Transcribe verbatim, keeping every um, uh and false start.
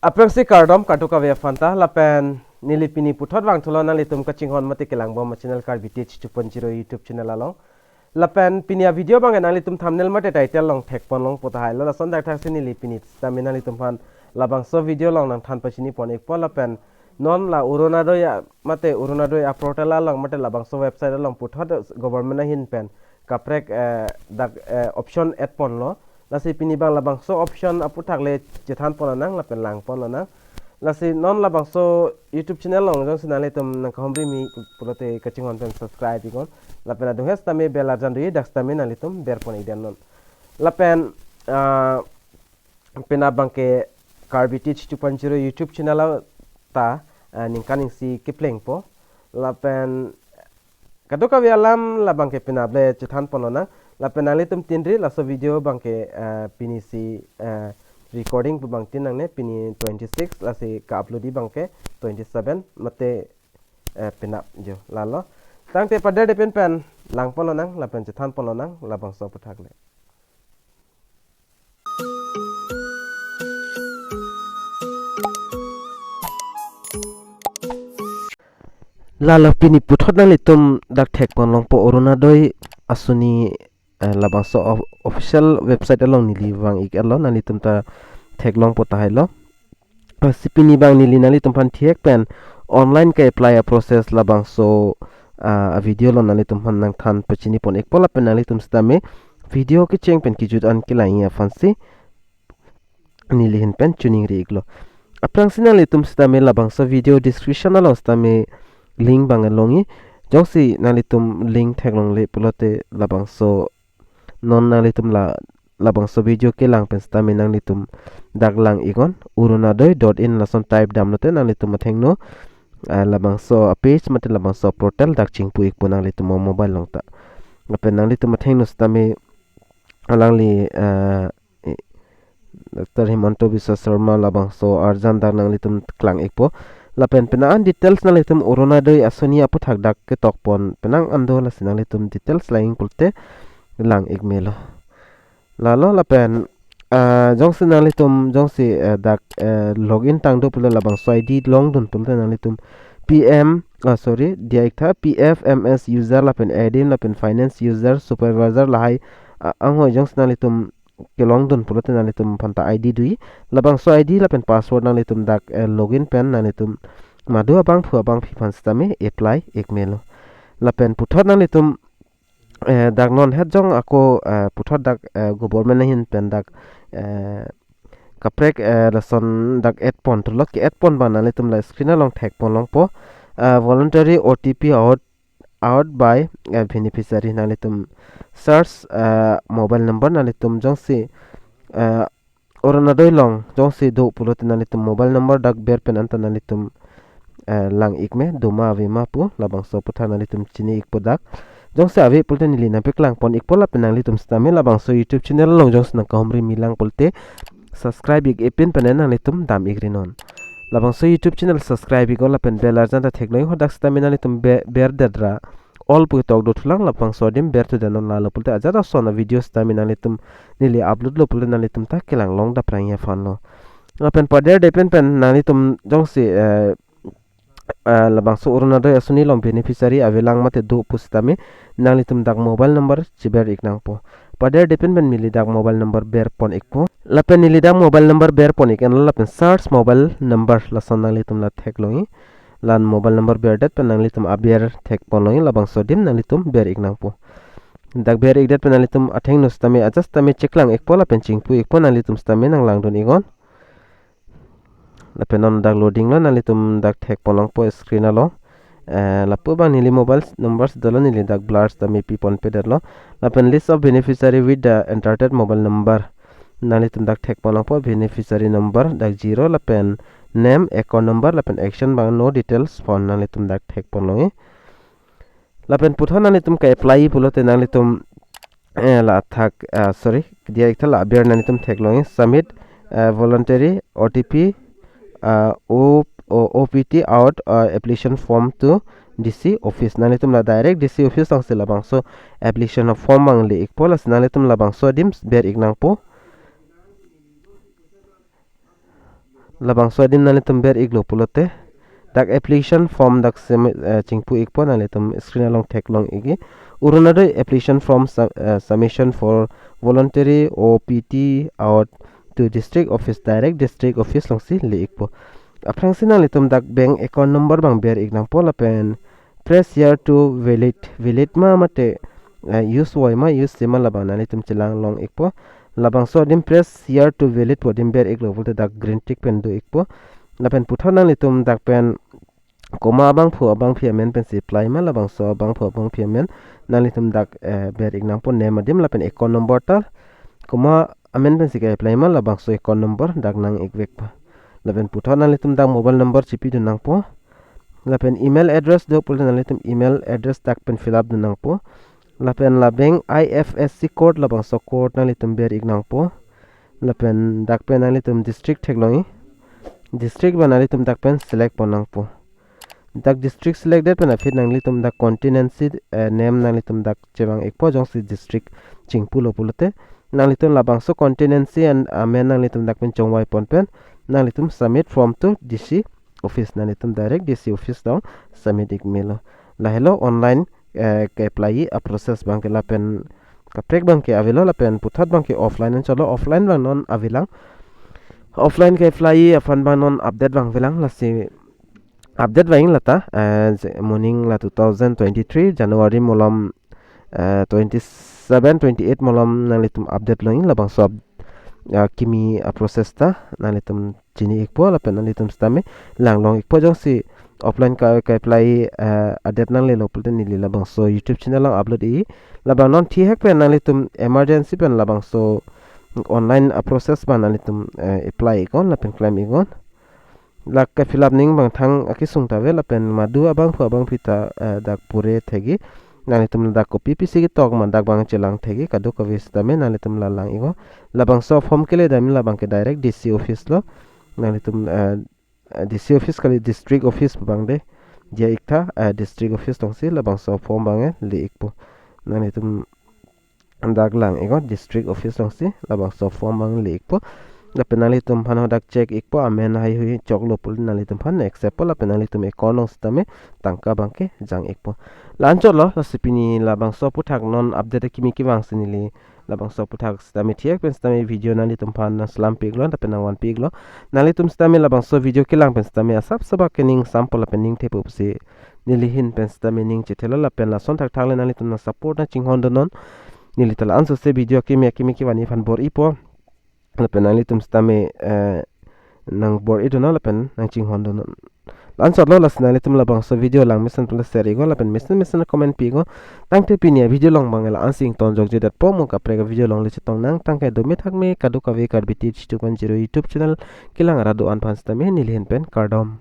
Aphrangsi kardom kadokave aphanta, lapen neli pini puthot vangthulo nanglitum kachinghon mate kelangbom a-channel Karbi Teach two point zero YouTube channel along. Lapen pini a-video abangke nanglitum thumbnail mate title along thekpon longpo tahai lo, lason dak thaksi neli pini sitame nanglitum aphan labangso video along nangthan pachini pon ikpo. Lapen non la Orunodoi a, mate Orunodoi a-portal along mate labangso website along puthot government ahin pen kaprek, eh, dak, eh, option add ponlo. Lasi pini abang labangso option aputhak le chethan pon lonang lapen lang pon lonang. Lasi non labangso YouTube channel along jongsi nanglitum nangkahumri mi pulote kachinghon pen subscribe iknon. Lapen adung het sitame bell arjan doji, dak sitame nanglitum ber pon ikdamnon. Lapen, ah, penap abangke Karbi Teach two point zero YouTube channel ta, ah, ningkan isi keplengpo. Lapen kadokave alam labangke penap le chethan pon lonang. Lapen nanglitum tinri laso video abangke, eh, pini si, eh, recording pu abang tin nangne, pini twenty-six, lasi ka-upload abangke twenty-seven mate, eh, penap jo lalo. Tangte paderde pen pen lang pon lonang lapen chethan pon lonang labangso aputhak le. Lalo pini puthot nanglitum dak thekpon longpo Orunodoi asoni, eh, labangso of-, official website along neli vang ik-etlo, nanglitum ta theklongpo tahai lo. Lasi pini abang neli nanglitum aphan thihek pen online ke-apply a-process labangso, ah, a-video along nanglitum aphan nangthan pachini pon ikpo, lapen nanglitum sitame video kecheng pen kejut an kelang-i aphansi neli ahin pen choningri iklo. Aphrangsi nanglitum sitame labangso video description along sitame link abang longji. Jongsi nanglitum link theklongle pulote labangso non nanglitum la labangso video kelang pen sitame nanglitum dak lang iknon, orunodoi dot in lason type damlote nanglitum athengno, ah, labangso a-page mate labangso portal dak chingpu ikpo nanglitum a-mobile along ta. Lapen nanglitum athengno sitame alangli, ah, i-, Doctor Himanta Biswa Sarma labangso arjan dak nanglitum klang ikpo. Lapen penang an details nanglitum Orunodoi asoni aputhak dak ketok pon penang an do, lasi nanglitum details lang pulote lang ik melo. Lalo lapen, ah, jongsi nanglitum jongsi, eh, dak, eh, login tangdo pulo labangso I D longdun pulote nanglitum P M, ah, sorry, diya iktha P F M S user lapen admin lapen finance user supervisor lahai, ah, anghoi jongsi nanglitum kelongdun pulote nanglitum aphanta I D doji. Labangso I D lapen password nanglitum dak, eh, login pen nanglitum madu abangphu abangphi aphan sitame apply ik melo. Lapen puthot nanglitum, eh, dak non het jong ako, eh, puthot dak, eh, government ahin pen dak, eh, kaprek, eh, lason dak add pon thulo, ke-add pon abang nanglitum la screen along thekpon longpo, eh, voluntary O T P out, out by, eh, beneficiary, nanglitum search, eh, mobile number nanglitum jongsi, eh, Orunodoi along jongsi do pulote nanglitum mobile number dak ber pen anta nanglitum, eh, lang ik me, doma avema pu labangso aputhak nanglitum chini ikpo dak. Jongsi ave pulote neli nangpeklang pon ikpo, lapen nanglitum sitame labangso YouTube channel along jongsi nangkahumri mi lang pulote subscribe ik-e pin pen nanglitum dam ikrinon. Labangso YouTube channel subscribe iknon lapen bell arjan ta theklong iknon, dak sitame nanglitum be-, berdet ra all pu ketok dothulang, labangso adim berthu damnon, lalo pulote ajat ason a-video sitame nanglitum neli upload lo pulote nanglitum ta kelang long daprang aphan lo. Lapen paderde pen pen nanglitum jongsi, eh, eh, labangso Orunodoi asoni along beneficiary avelang mate do pusitame nanglitum dak mobile number cheber ik nangpo. Paderde pen pen neli dak mobile number ber pon ikpo. Lapen neli dak mobile number ber pon ik-enlo lapen search mobile number lason nanglitum la theklongji. Lan mobile number berdet pen nanglitum aber thekpon longji, labangso adim nanglitum ber ik nangpo. Dak ber ikdet pen nanglitum athengno sitame ajat sitame cheklang ikpo lapen chingpu ikpo, nanglitum sitame nanglangdun iknon. Lapen non dak loading lo, nanglitum dak thekpon longpo screen along. Eh, lapu abang neli mobile number si dolo, neli dak blur sitame pi ponpedetlo. Lapen list of beneficiary with the entered mobile number. Nanglitum dak thekpon longpo beneficiary number dak zero lapen name, account number lapen action abang no details pon, nanglitum dak thekpon longji. Lapen puthot nanglitum ke-apply pulote nanglitum, eh, la athak, ah, sorry, diya iktha la aber nanglitum theklongji, submit, eh, voluntary O T P, ah, O, O, O P T out, ah, application form to D C office. Nanglitum la direct D C office alongsi labangso application form abang le ikpo, lasi nanglitum labangso adim ber ik nangpo. Labangso adim nanglitum ber-iklo pulote, dak application form dak sum-, eh, chingpu-ikpo, nanglitum screen along theklong-ikji. Orunodoi application form su-, eh, submission for voluntary O P T out to district office, direct district office alongsi le-ikpo. Aphrangsi nanglitum dak bank account number abang ber-ik nangpo lapen press here to valid, valid ma mate, eh, use voi ma use-se ma labang nanglitum chelang long-ikpo. Labangso adim press here to valid pu adim ber-iklo pulote dak green tick pen do-ikpo. Lapen puthot nanglitum dak pen komat abangphu abangphi amen pensi apply ma, labangso abangphu abangphi amen nanglitum dak, eh, ber-ik nangpo, name adim lapen account number ta komat amen pensi ke-apply ma, labangso account number dak nang-ikvekpo. Lapen puthot nanglitum dak mobile number chipidun nangpo. Lapen email address do pulote nanglitum email address dak pen fill up dun nangpo. Lapen la bank I F S C code, labangso code nanglitum ber-ik nangpo. Lapen dak pen nanglitum district theklong-ik. District abang nanglitum dak pen select pon nangpo. Dak district selected pen aphi nanglitum dak constituency, eh, name nanglitum dak chevang-ikpo, jongsi district chingpulo pulote. Nanglitum labangso constituency an amen nanglitum dak pen chongvai pon pen nanglitum submit form to D C office, nanglitum direct D C office along submit-ik melo. Lahelo online, eh, ke-apply a-process abangke, lapen kaprek abangke avelo, lapen puthot abangke offline anchotlo, offline abang non avelang. Offline ke-apply aphan abang non update abang avelang, lasi update vang lata, eh, je-, moning la two thousand twenty-three January malom, eh, twenty-seven, twenty-eight malom nanglitum update long-ik, labangso up-, eh, kimi a-process ta nanglitum chini-ikpo, lapen nanglitum sitame lang long-ikpo, jongsi offline ke-, ke-apply, eh, a-date nanglelo pulote neli labangso YouTube channel along upload-i. Labang non thihek pen nanglitum emergency pen labangso online a-process abang nanglitum, eh, apply-iknon lapen claim-iknon. Dak ke-fill up ning abang thang akesung ta ave, lapen madu abangphu abangphi ta, eh, dak pure thekji. Nanglitum dak kopi pisi ketok ma dak abang chelang thekji, kadokave sitame nanglitum la lang-iknon. Labangso form kele dam labangke direct D C office lo. Nanglitum, eh, eh, D C office kali, district office abang de. Dia iktha, eh, district office alongsi labangso form abang, eh, le-ikpo. Nanglitum dak lang-iknon, district office alongsi labangso form abang le-ikpo. Lapen nanglitum aphan hadak check-ikpo, amen haihui choklo pulote nanglitum aphan accept-po, lapen nanglitum account along sitame tangka abangke jang-ikpo. La-anchotlo, lasi pini labangso aphuthak non update kimi kevangsi neli labangso aphuthak sitame thihek pen sitame video nanglitum aphan nangselam pi-iklo, lapen nangvan pi-iklo. Nanglitum sitame labangso video kelang pen sitame asap sabak ke ning sampo lapen ning thepo pusi neli ahin pen sitame ning chethelo, lapen lason thakthak le nanglitum nang-support nangchinghon dunnon. Neli ta la-ansose video akimi akimi kevan-i aphan bor-ipo. Lapen nanglitum sitame, eh, nangbor-i dunnon lapen nangchinghon dunnon. La-anchotlo, lasi nanglitum labangso video lang mesen pulote share-iknon lapen mesen mesen comment pi-iknon. Tangte pini a-video along abang la-ansi ingtonjokjedetpo, mo kaprek a-video along le chetong nang. Tangte dome thakme kadokave Karbi Tech two point zero YouTube channel kelang ra do-an aphan sitame neli ahin pen kardom.